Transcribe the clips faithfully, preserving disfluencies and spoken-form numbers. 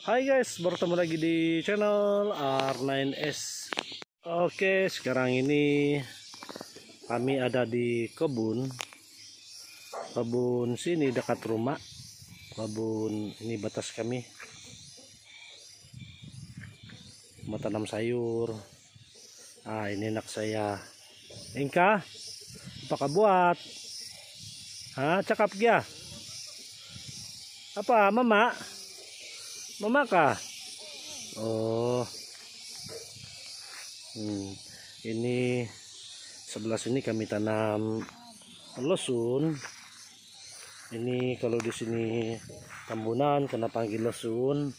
Hai guys, bertemu lagi di channel R nine S. Oke, sekarang ini kami ada di kebun. Kebun sini dekat rumah. Kebun ini batas kami. Mau tanam sayur. Ah, ini anak saya. Ingka, apa kau buat? Ha, cakap dia. Apa, mama? Mama kah? Oh. Hmm. Ini sebelah sini kami tanam lehsun. Ini kalau di sini Tambunan kena panggil lehsun.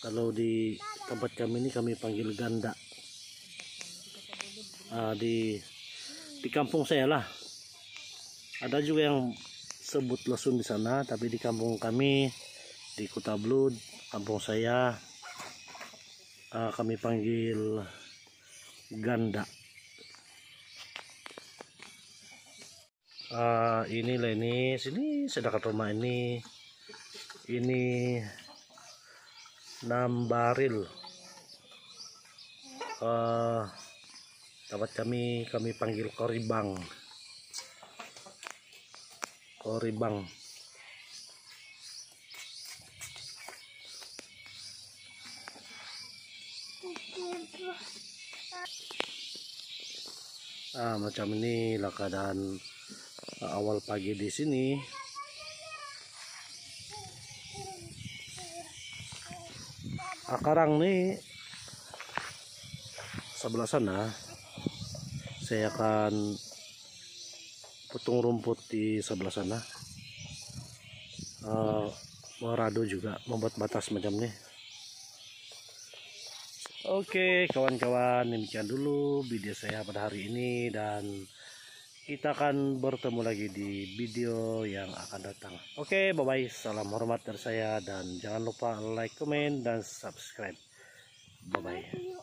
Kalau di tempat kami ni kami panggil ganda. Ah, di, di kampung saya lah. Ada juga yang sebut lehsun di sana, tapi di kampung kami, di Kota Belud, kampung saya, ah, kami panggil ganda. Ah, inilah ini, sini sedekat rumah ini. Ini nambaril. Ah, tempat kami, kami panggil koribang. Koribang. Ah, macam inilah keadaan, ah, awal pagi di sini. Ah, karang ni sebelah sana. Saya akan potong rumput di sebelah sana. Ah, meradu juga, membuat batas macam ni. Oke, kawan-kawan, demikian dulu video saya pada hari ini, dan kita akan bertemu lagi di video yang akan datang. Oke, bye-bye. Salam hormat dari saya, dan jangan lupa like, komen, dan subscribe. Bye-bye.